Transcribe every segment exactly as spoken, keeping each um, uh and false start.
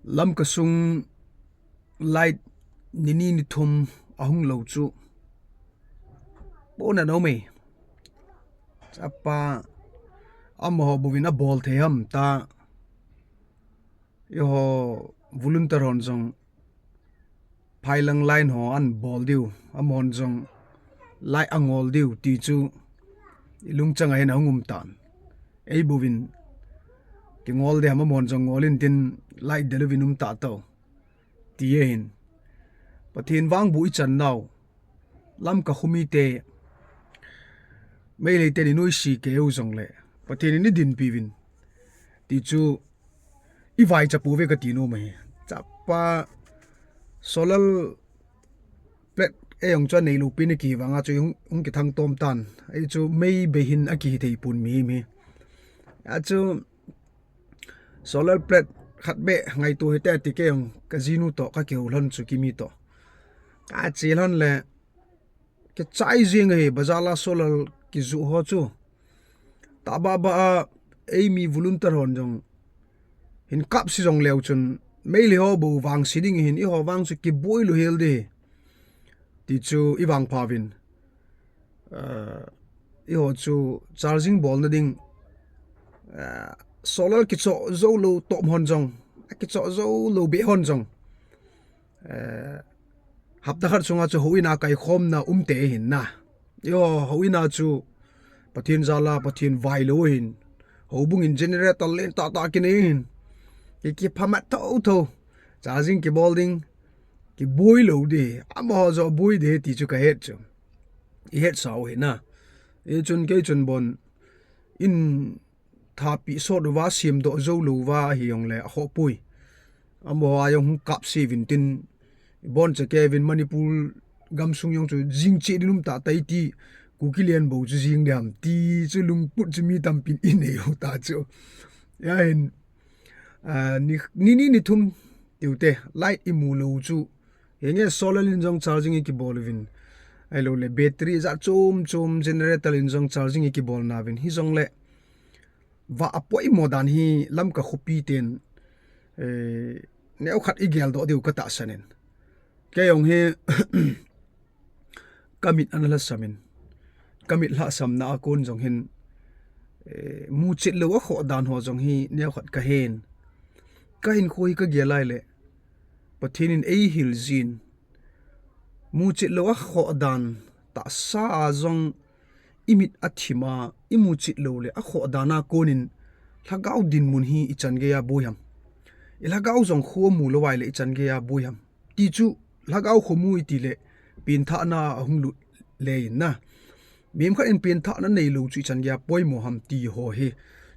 Lamka sung light nini nithum ahung lou chu pona no me. Chapa amaho buvin abol thei ham ta. Eiho volunteer hon jong phailang line ho an bol diu, amahon jong light angol diu ti chu ilungchang ahin ahung um tan. Ei buvin kingol de ham, amahon jong ngol in tin light del uvin um ta to. Ti ahin. Pathen vangbu ichan nau. Lamka khomite. Meitei te ni noise keu jongle Pathen in eidinpi uvin. Ti chu ivaicha pouve kati nom ahi. Chapa solar plate ei jong chu anei lou pi ni kivang a chu hung, hung kithang tom tan. Ei chu mei bei hin akihi thei pon mi mi. A chu solar plate khat beh ngaito hite ti kei jong kajinu to kakihou lhon chu kimi to. Kache lhon le kichai jing ahi bazar la solar kijoh ho chu. Tababa a eimi volunteer hon jong hin kapsi jong leu chun Meitei ho bou vangsi ding hin eiho vang chu kiboi lou hel de. Ti chu ivangpha uvin. Ah, eiho chu charging bolna ding. Ah, solar kichoh jou lou tom hon jong. Kichoh jou lou beh hon jong. Eh, hapta khat sunga chu houin a kaikhomna umte hin na. Eiho houin a chu Pathen jal a Pathen vailou hin. Houbung in generator len tah tah kinei hin. Ki, kiphamat tho tho. Charging kibol ding. Kiboi lou de. Amaho jo boi de ti chu kahet chu. Ihet sau hi na. Ichun kei chun bon in thapi sot uva, semdoh jou lou uva ahi jongle akhoh poi. Amaho a jong hung kapsi uvin tin, ibon cha kei uvin Manipur gamsung jong chu jing cheh ding um tah tai ti, Kuki lian bou chu jing ding ham ti chu lungput chu mi tampin inei u ta chu. Ahin, ah, ni, ni, ni, ni thum tiu te, light imu lou chu. Henge solar in jong charging ikibol uvin. Ahilou le battery jat chom chom generator in jong charging ikibol na uvin. Hijongle vah apoimo dan hi Lamka khopi ten, eh, neokhat igel doh diu katahsan in. Kei jong hi kamit ana lhasam in. Kamit lhasam na a kon jong hin, eh, muchet lou akhoh dan ho jong hi neokhat kahen. Kahinkho hi kagel lai le Pathen in eihil jin. Muchet lou akhoh dan tahsa a jong imit athim a, imuchet lou le akhoh dan a kon in lhagao dinmun hi ichan gei a boi ham. Ilhagao jong khomu lou ai le ichan gei a boi ham. Ti chu lhagao khomu iti le penthahna ahung lut le in na. Mihemkhat in penthahna neilou chu ichan gei a poimo ham ti ho hi.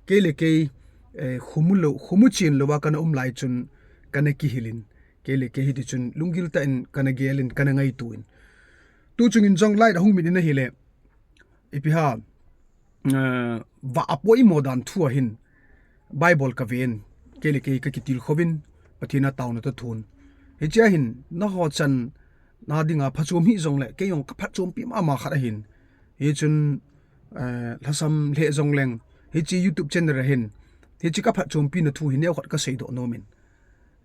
Kei le kei, eh, khomu lou, khomu chen lou a kana um lai chun kana kihil in. Kei le kei hiti chun lunggil tah in kana gel in kana ngaito in. Tu chung in jong light ahung mit in ahile. Ipi ham, eh, vah apoimo dan thu ahin Bible kaven. Kei le kei kakitilkhou vin Pathen a taona toh thun. Hichea hin nangho chan na dinga phachom hih jongle kei jong kaphatchompi mama khat ahin. Hichun, eh, lhasam lheh jongleng hiche YouTube channel ahin hiche kaphatchompi na thu hi neokhat kaseidoh nom in.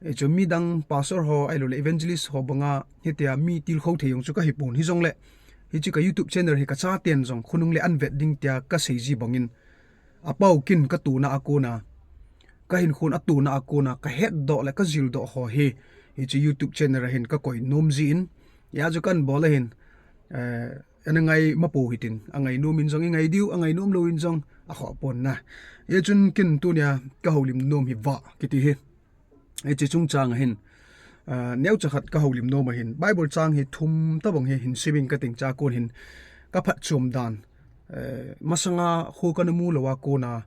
Hichu midang pastor ho, ahilou le evangelist ho banga, hitia mi tilkhou thei jong chu kahipon hijongle. Hiche ka YouTube channel hi kachaten jong khonung le an vet ding tia kasei ji bangin. Apao kin katona a kona. Kahinkhon atona a kona. Kahetdoh le kajildoh ho hi. Hiche YouTube channel ahin kakoi nom ji in. Hia chu kan bol ahin. Eh, ana ngai mapo hitin. Angai nom in jong ingai diu, angai nom lou in jong akhoh pon na. Hichun kin tunia kahoulim nom hi vah kiti hi. Hiche chungchang ahin, ah, neocha khat kahoulim nom ahin. Bible chang hi thum tabang hi hin simin kating cha kon hin kaphatchom dan. Eh, masanga kho kana mu lou a kona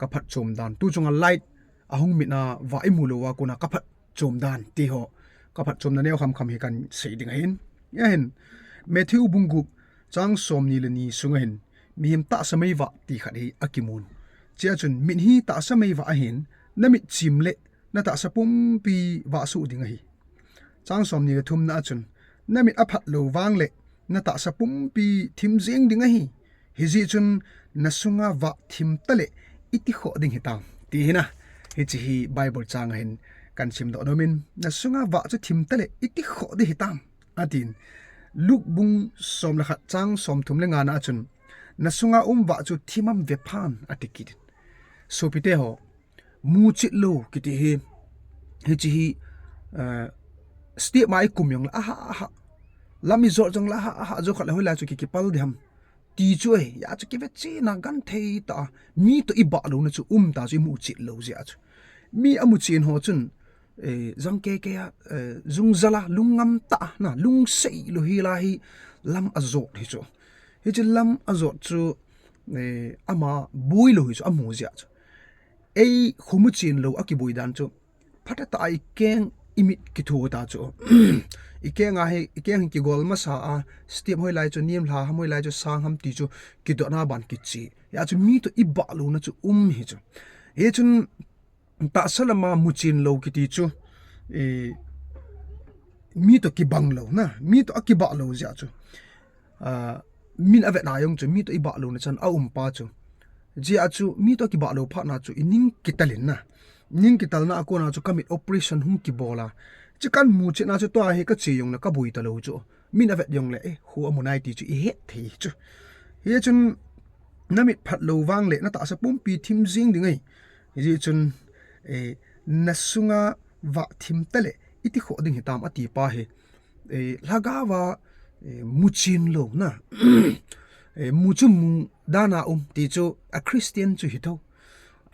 kaphatchom dan. Tu chunga light ahung mit na vah imu lou a kona kaphatchom dan. Ti ho kaphatchomna neo khamkham hi kan sei ding ahin. Ahin, Matthew bung gup chang somni le ni sunga hin. Mihem tahsa meivah ti khat hi akimun. Chea chun mit hi tahsa meivah ahin, namit chim le natahsa pumpi vahsuh ding ahi. Chang somni le thumna a chun, namit aphat lou vang le natahsa pumpi thim jeng ding ahi. Hijeh chun nasunga vah thim tale iti khoh ding hitam. Ti hina, hiche hi Bible chang ahin kan simdoh nomin, na sunga vah chu thim tale, iti khoh ding hitam, atin. Luke bung som le khat chang som thum le nga na a chun, na sunga um vah chu thim am ve phan, ati kit in. Sopite ho, muchit lou kiti hi, hichi hi, eh, step ma i kum jong le, aha, aha. Lam i jot jong le, aha, aha, jot khat le hoilai chu ki, kipal ding ham. Ti chu ahi, hijeh chun kive cheh na genthei tah a, mi toh i bah louna chu um ta chu i muchit lou jeh a chu. Mi a muchen ho chun, eh, jang kei kei a, eh, jung jal a, lungngam tah a, na, lungsei lou hi la hi lam a jot hi chu. Hichi lam a jot chu, eh, ama boi lou hi chu, amu jeh a chu. Ei, khu muchen lou a kiboi dan chu. Phatah tah a i keng i mit kitho ta chu. I keng a hi, i keng hi kigol masa a, step hoilai chu nem lha ham, hoilai chu sang ham ti chu kidohna ban kichi. Hijeh chun mi toh i bah louna chu um hi chu. Hichun tahsa lama muchen lou kiti chu, eh, mi toh kibang lou na, mi toh a kibah lou jeh a chu. Ah, min a vetna jong chu, mi toh i bah louna chan a um pa chu. Hijeh a chu, mi toh kibah lou phat na chu, i ning kital in na. Ning kitalna a kona chu, ka mit operation hung kibol a. Chu kan muchetna chu, tua hi ka che jong le ka boi ta lou chu. Min a vet jong le, eh, khu amu nai ti chu, i het thei chu. Hichun, na mit phat lou vang le, na tahsa pumpi thim jing ding ahi. Hijeh chun, eh, na sunga vah thim tale, iti khoh ding hitam ati pa hi. Eh, lhagao va, eh, muchen lou na. Eh, mu chu mu dan a um ti chu a Christian chu hi tho.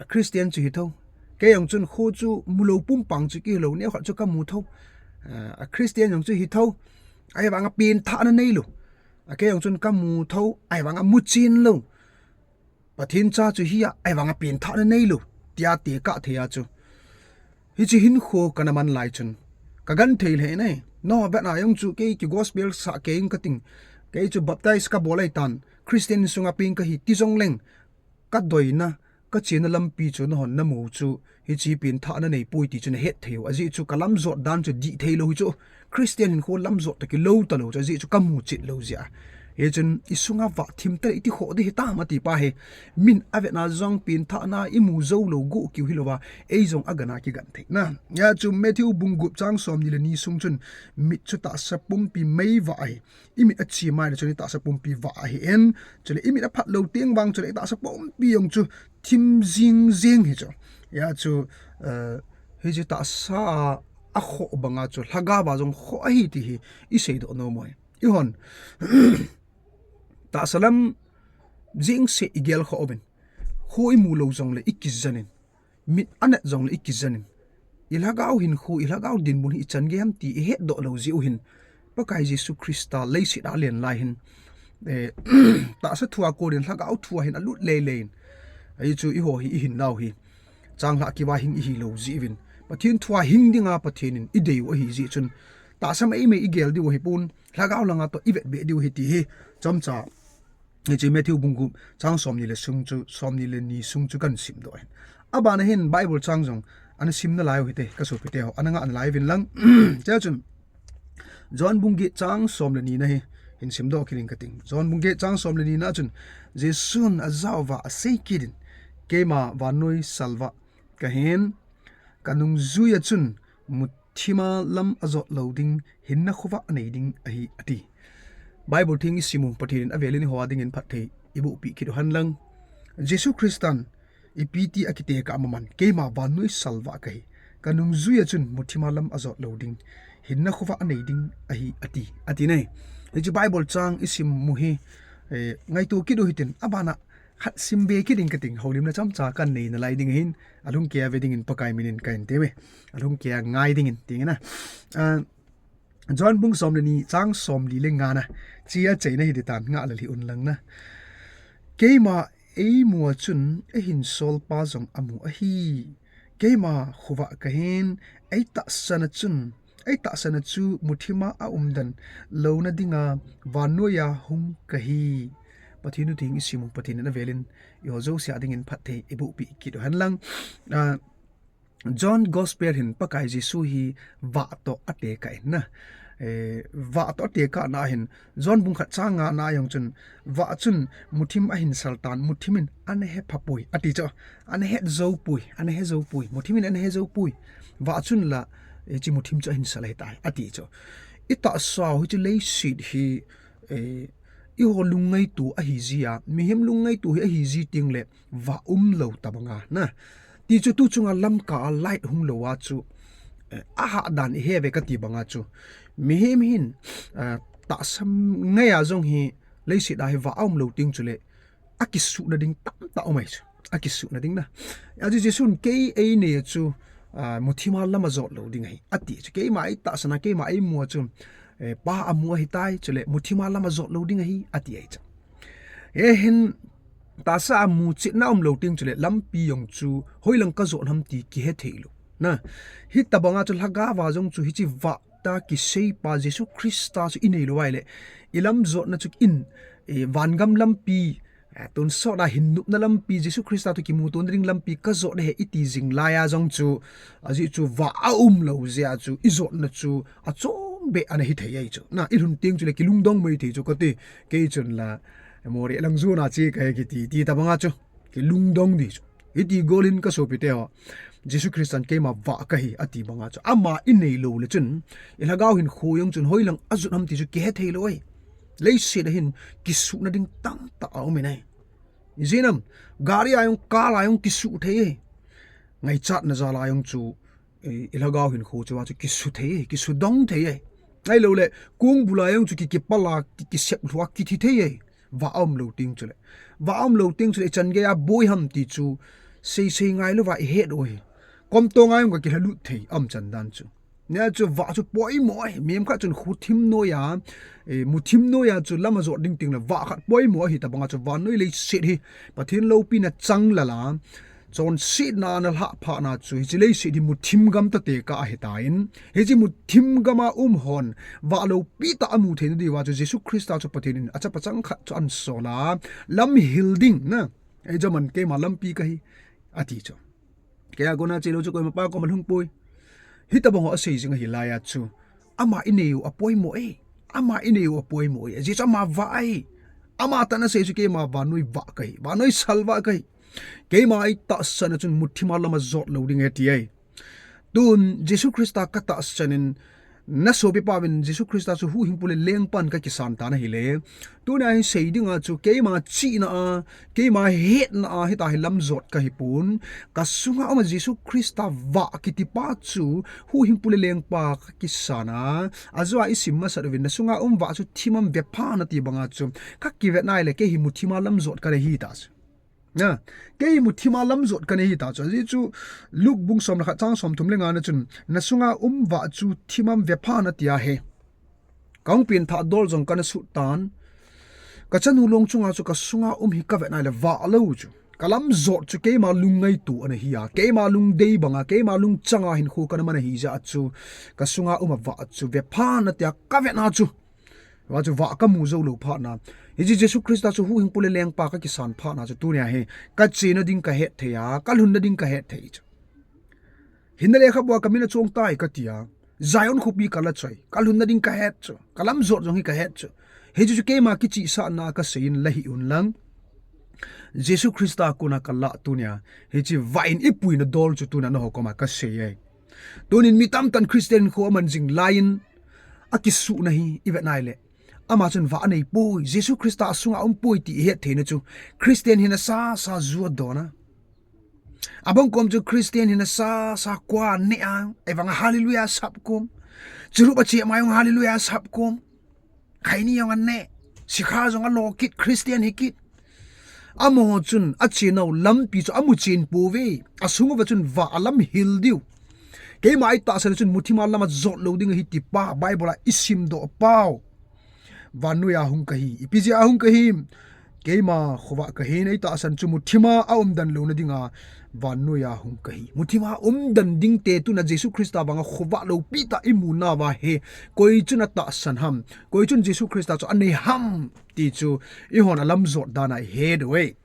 A Christian chu hi tho. Kei jong chun khu chu mu lou pum pang chu kei lou neo khat chu ka mu tho. Eh, a Christian jong chu hi tho. Ahivang a pengthahna nei lou. A kei jong chun ka mu tho. Ahivang a muchen lou. Pathen cha chu hi a, ahivang a pengthahna nei lou, tia tekah thei a chu. Hichi hinkho kana man lai chun. Ka genthei lheh in ahi. Nangho vetna jong chu kei ki gospel sah kei ing ka ting. Kei chu baptize ka bol ahi tan. Christian sunga peng ka hi ti jong leng. Ka doina, ka chena lampi chu nahon na mu chu. Hichi pengthahna nei poi ti chu na het thei u. Ajeh chu ka lam jot dan chu dih thei lou hi chu. Christian hinkho lam jot toh kilou ta lou chu. Ajeh chu ka muchet lou jeh a. Hichun i sunga vah thim tale iti khoh ding hitam ati pa hi. Min a vetna jong pengthahna i mu jou lou gu kiu hi lou va. Ei jong a gana kigenthei na. Hijeh chun Matthew bung gup chang som ni le ni sung chun mit chu tahsa pumpi mei vah ahi. I mit a che mai le chun i tahsa pumpi vah ahi in. Chule i mit a phat lou teng vang chule i tahsa pumpi jong chu thim jing jing hi chu. Hijeh chun, eh, hichi tahsa a, a khoh banga chu lhagao va jong khoh ahi ti hi i seidoh nom u ahi. I hon, tahsa lam jing seh i gel khoh uvin. Khu i mu lou jong le i kijen in. Mit a nat jong le i kijen in. I lhagao hinkho, i lhagao dinmun hi i chan gei ham ti i hetdoh lou jeh u hin. Pakai Jesu Christa leiset a alen lai hin. Eh, tahsa thu a kon in lhagao thu a hin a lut lei lei in. Ahi chu eiho hi i hinnau hi. Changlhah keu a hing i hi lou jeh uvin. Pathen thu a hing dinga Pathen in i dei u ahi jeh chun. Tahsa mei mei i gel diu ahi pon. Lhagao langa toh i vet beh diu ahi ti hi. Chomcha. Hichi Matthew bung gup, chang som ni le sung chu, som ni le ni sung chu kan simdoh ahin. Abana hin Bible chang jong, ana sim nalai u hite, ka sopite ho, ana ngah nalai uvin lang. Chea chun, John bung get chang som le ni na hi, hin simdoh kit ing ka ting. John bung get chang som le ni na chun, Jesun ajao uva asei kit in, keima vannoi salvah kahin, ka nungjui a chun, muthima lam ajot lou ding, hinna khovah anei ding ahi, ati. Bible theng i sim u, Pathen in avel in i ho a dingin phatthei i boh peh kit u hen lang. Jesu Christan ipi ti akitekah a maman, keima vannoi salvah kahi. Ka nungjui a chun muthima lam ajot lou ding, hinna khovah anei ding ahi, ati. Ati nai. Hichi Bible chang i sim u hi, eh, ngaito kit u hitin, abana khat sim be kit ing ka ting, houlimna chomcha kan nei nalai ding ahin, alhung kei a ve dingin Pakai min in ka hin teme. Alhung kei a ngai dingin, ti nge na. Ah, John bung som le ni, chang som li le nga na. Chia cheina hi ditan ngah lel hih un lang na. Keima eimu a chun eihin solpa jong amu ahi. Keima khovah kahin, eitahsan a chun, eitahsan a chu muthima aumden louna dinga vannoiya hung kahi. Pathen thu theng i sim u, Pathen in avel in eiho jouse a dingin phatthei i boh peh kit u hen lang. Ah, John Gospel hin Pakai Jesu hi vah toh atekah in na. vah toh tekahna hin, John bung khat chang nga na jong chun, vah chun muthim ahin sal tan, muthim in ana he phapoi, ati chu. Ana het joupoi, ana he joupoi, muthim in ana he joupoi. Vah chun la, hiche muthim chu ahin sal ahitai, ati chu. I tahsa u hiche leiset hi, eiho lungngaito ahi jia, mihem lungngaito hi ahi ji teng le, vah umlou tabanga na. Ti chu tu chunga Lamka a light hung lou a chu, ahah dan ihe ve kati banga chu. Mihem hin, tahsa ngei a jong hi leiset a hi vah aumlou teng chule, akisuhna ding tamtah um ahi chu. Akisuhna ding na. Ajeh Jesun kei einei a chu, muthim a lam ajot lou ding ahi, ati chu. Keima eitahsan a, keima eimu a chu, Pa amu ahitai, chule muthim a lam ajot lou ding ahi, ati ahi chu. Hihin tahsa a muchetna umlou teng chule lampi jong chu hoilang kajot ham ti kihe theilou na. Hitabanga chu lhagao a jong chu hiche vah ta kiseipa Jesu Christa chu inei lou ahile, ilam jotna chu in, vangam lampi, tonsot a hinnopna lampi, Jesu Christa toh kimuto nading lampi kajot ahi iti jing lai a jong chu, ajeh chu vah aumlou jeh a chu ijotna chu achom beh ana hithei ahi chu. Na, ilhun teng chule kilungdong maithei chu kati, kei chun la, Moreh lang jona che kahi kiti, ti tabanga chu kilungdong di chu. Hiti golin kasopiteho, Jesu Christan keima vah kahi ati banga chu, ama inei lou le chun, ilhagao hinkho jong chun hoilang ajot ham ti chu kihe theilou ahi. Leiset a hin kisuhna ding tamtah aum in ahi. Ijeh inem, gari a jong, car a jong kisuh thei ahi. Ngaichatna jal a jong chu, ilhagao hinkho chu a chu kisuh thei ahi, kisudong thei ahi. Ahiloule, kongbul a jong chu ki, kipal a, ki, kiseplhu a, kithi thei ahi. Vah aumlou teng chule. Vah aumlou teng chule ichan gei a boi ham ti chu seisei ngailouva ihet u ahi. Komtong a jong kakilhalut thei, aumchan dan chu. Nia chu vah chu poimo ahi, mihem khat chun khuthim noiya, muthim noiya chu lam ajot ding tengle vah khat poimo ahi tabanga chu vannoi leiset hi Pathen loupina chang lala, chonsetna ana lhah phatna chu hiche leiset hi muthim gam tah tekah ahitan, hiche muthim gam a um hon vah loupi tah amu theina diuva chu Jesu Christa chu Pathen in achapa changkhat chu ahinsol a, lamhil ding na, eijaman keima lampi kahi, ati chu. Keia kona chelou chu koima pa koma lhungpoi. Hitobang ho asei jing ahi laiya chu, ama inei u apoimo e, ama inei u apoimo e, ajeh chu ama vah ahi. Ama tah in asei chu keima vannoi vah kahi, vannoi salvah kahi. Keima eitahsan a chun muthim a lam ajot lou ding e ti ahi. Tun Jesu Christa katahsan in, nasopipa uvin Jesu Christa chu huhhingpu le lengpan kakisan tan ahile, tunia hi sei dinga chu keima chihna a, keima hetna a hitia hi lam jot kahipon, kasunga uma Jesu Christa vah kitipa chu huhhingpu le lengpa kakisan a, ajoa isim masat uvin nasunga um vah chu thim am vepha nati banga chu kakivet nai le kei hi muthim a lam jot kanei hita chu. Kei hi muthim a lam jot kanei hita chu. Ajeh chu Luke bung som le khat chang somthum le nga na chun, nasunga um vah chu thim am vepha nati ahi. Kahung pengthah dol jong kana sut tan. Kachanu long chunga chu kasunga um hi kavet nai le vah lou chu, kalam jot chu keima lungngaito ana hi a, keima lungdei banga, keima lungchanga hinkho kana man ahi jeh a chu, kasunga um a vah chu vepha nati a kavetna chu, vah chu vah kamu jou lou phatna, hiche Jesu Christa chu huhhingpu le lengpa kakisan phatna chu tunia hi kachena ding kahet thei a, kalhunna ding kahet thei chu. Hinna lekhabua kamin achong tai katia, Zion khopi kala chu, kalhunna ding kahet chu, kalam jot jong hi kahet chu. Hiche chu keima kichihsahna a kasei in la hih un lang, Jesu Christa kona kalah tunia, hiche vah in ipuina dol chu tunia nangho koma kasei e. Tunin mi tamtah in Christian hinkho aman jing laiyin, akisuhna hi ivet nai le, ama chun vah aneipoi, Jesu Christa asunga umpoi ti ihet theina chu, Christian hina sasa ju adon a. Abang kom chu Christian hina sasa kua neh a, ahivanga Hallelujah sap kom. Churup achep ma jong Hallelujah sap kom. Khaini jong ane, sikha jong alo kit, Christian hi kit. Amaho chun achenau lampi chu amu chen pouve, asung uva chun vah alamhil diu. Keima eitahsan a chun muthim a lam ajot lou ding ahi tipa Bible a isimdoh pau, vannoiya hung kahi. Ipi jeh a hung kahim? Keima khovah kahin, eitahsan chu muthim a aumden louna dinga vannoiya hung kahi. Muthim a umden dingte tuna Jesu Christa vanga khovah loupi tah imu nauva hi, koi chun atahsan ham, koi chun Jesu Christa chu anei ham ti chu eihon alam jot dan a ihet uve.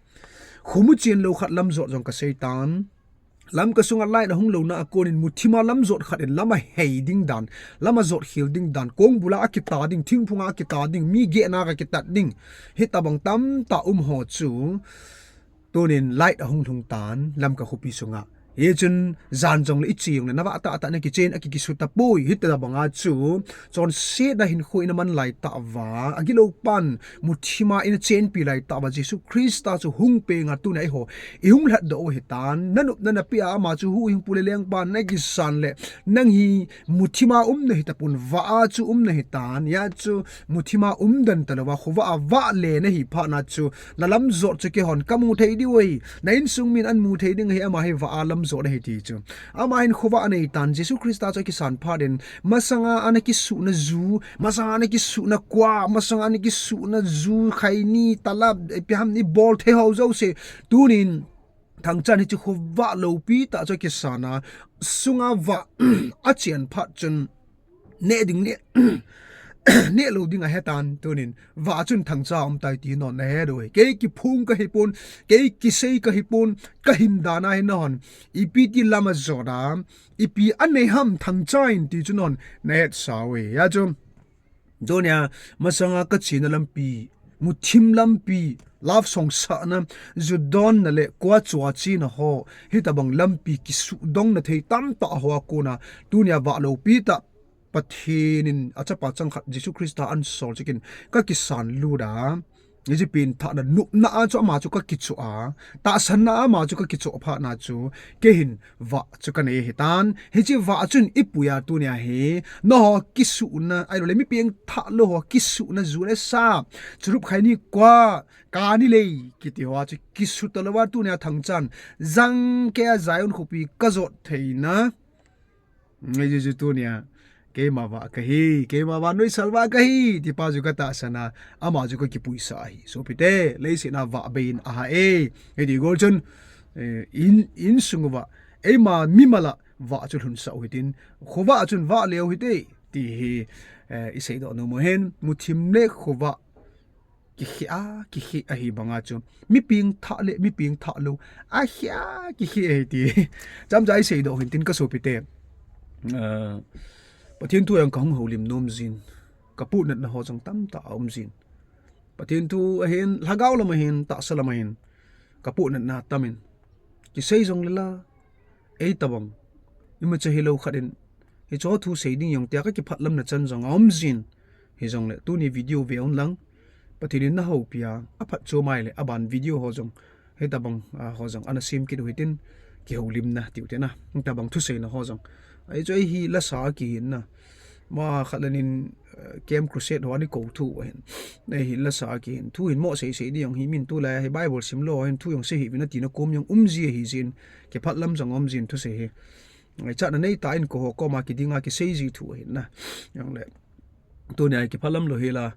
Khomu chen lou khat lam jot jong kasei tan. Lamka sunga light ahung louna a konin muthima lamjot khat in lam ahei ding dan, lam ajot khel ding dan, kongbula akita ding, thingphunga akita ding, mi gehna a kitat ding, hitabang tamtah um ho chu tunin light ahung lhung tan Lamka khopi sunga. Hichun jan jongle iche jongle navah tahtah nakichen, akikisut tapoi, hitabanga chu chonsetna hinkho ina man laitah uva, agilou pan muthima ina chenpi laitah uva, Jesu Christa chu hung penga tunia eiho ihung lhatdoh u ahitan, nanop nanapia ama chu huhhingpu le lengpa nakisan le, nang hi muthima um nahitapon, vah a chu um nahitan, hijeh chun muthima umden talouva, khovah a vah le nahi phatna chu, nalamjot chu keihon kamu thei diu ahi, na insung min ahin mu thei ding ahi, ama hi vah a lamjot ahi ti chu. Ama hin khovah aneitan, Jesu Christa chu akisan phat in, masanga ana kisuhna ju, masanga ana kisuhna kua, masanga ana kisuhna ju, khaini, talab, ipi ham ibol thei ho jouse, tunin thangchan hiche khovah loupi tah chu akisan a, sunga vah achen phat chun neh ding neh, neh lou ding ahetan, tunin vah chun thangcha aumtai ti non nahet u ahi. Kei kiphong kahipon, kei kisei kahipon, kahin dan a hi nahon ipi ti lam ajot a, ipi anei ham thangcha in ti chu non nahetsau ahi. Hijeh chun tunia masanga kachena lampi, muthim lampi, love song sahna, ju donna le kua chua chena ho, hitabang lampi kisuhdongna thei tamtah ho a kona, tunia vah loupi tah Pathen in achapa changkhat Jesu Christa ahin sol cheh in kakisan lut a, hiche penthahna nopna a chu ama chu kakichoh a, tahsanna a ama chu kakichoh phatna chu, keihin vah chu kanei ahitan. Hiche vah chun ipui a tunia hi, nangho kisuhna, ahilouleh mi pengthah lou ho kisuhna ju le sa, churup, khaini, kua, kani, lei kiti ho a chu kisu talouva tunia thangchan, jangkei a Zion khopi kajot theina, hijeh chun tunia keima vah kahi, keima vannoi sal vah kahi, tipa chu katahsan a, ama chu kakipuisah ahi. Sopite, leiset a vah bei in ahah e. Hiti gol chun, eh, in, insung uva, eima mimal a vah chu lhunsah u hitin, khovah chun vah leu hite, ti hi, eh, iseidoh nom u ahin, muthim le khovah kikheh a, kikheh ahi banga chu, mi pengthah le mi pengthah lou, akheh a, kikheh ahi ti chomcha iseidoh u hintin kasopite. Ah, Pathen thu jong kahung houlim nom jin, kapohnatna ho jong tamtah aum jin. Pathen thu ahin, lhagao lam ahin, tahsa lam ahin, kapohnatna atamin, kisei jongle la, eitabang imacha hilou khat in, hicheho thu sei ding jong tia kakiphatlamna chan jong aum jin. Hijongle tuni video ve un lang, Pathen in nahoupi a, aphatchomai le aban video ho jong, hitabang, ah, ho jong ana sem kit u hitin, kihoulimna tiu hite na, hitabang thuseina ho jong. Ahi chu eihi lasa kihin na, ma khat le nin, eh, Camp Crusade ho ana kou thu ahin, eihi lasa kihin, thu hin mo seisei ding jong hi, min tulai hi Bible simlou ho hin thu jong sei hih uvin atina kom jong um ji ahi jin, kiphatlam jong aum jin thusei hi. Ngaichatna neitah in keiho koma kidinga kisei ji thu ahin na. Jongle tunia kiphatlam lou hila,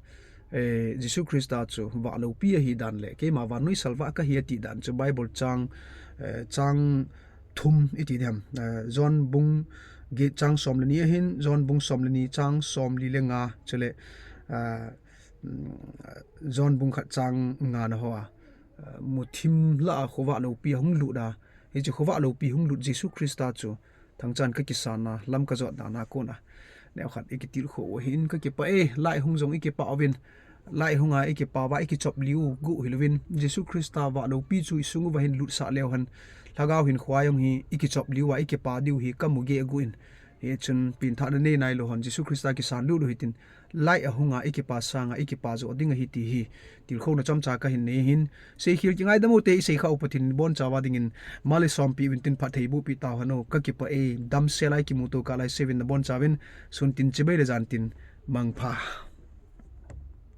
eh, Jesu Christa chu vah loupi ahi dan le keima vannoi sal vah kahi ati dan chu Bible chang, eh, chang thum iti diham, eh, John bung get chang som le ni ahin, John bung som le ni chang somli le nga, chule, ah, mm, John bung khat chang nga na ho a, ah, muthim lah a khovah loupi ahung lut a, hiche khovah loupi hung lut Jesu Christa chu thangchan kakisan a, lam kajot dan a kona, neokhat ikitilkhou u ahin, kakipah e, light hung jong ikipah uvin, light hunga ikipah uva ikichoplih u guh hilouvin, Jesu Christa vah loupi chu isung uva hin lutsah leu hen, lhagao hinkhoa jong hi ikichoplih uva ikipah diu hi kamu geh aguh in. Hichun penthahna nei nailou hon Jesu Christa kisan lut u hitin, light ahunga ikipah sanga ikipah joh ding ahi ti hi tilkhouna chomcha kahin nei ahin, seikhel kingaidam u te, isei khah u Pathen in nabonchauva dingin mal isompi uvin tin, phattheiboh peh tauhen o, kakipah e. Damsel a ikimuto kah laiseuva nabonchauvin, sun tin chibai le jan tin, mangpha.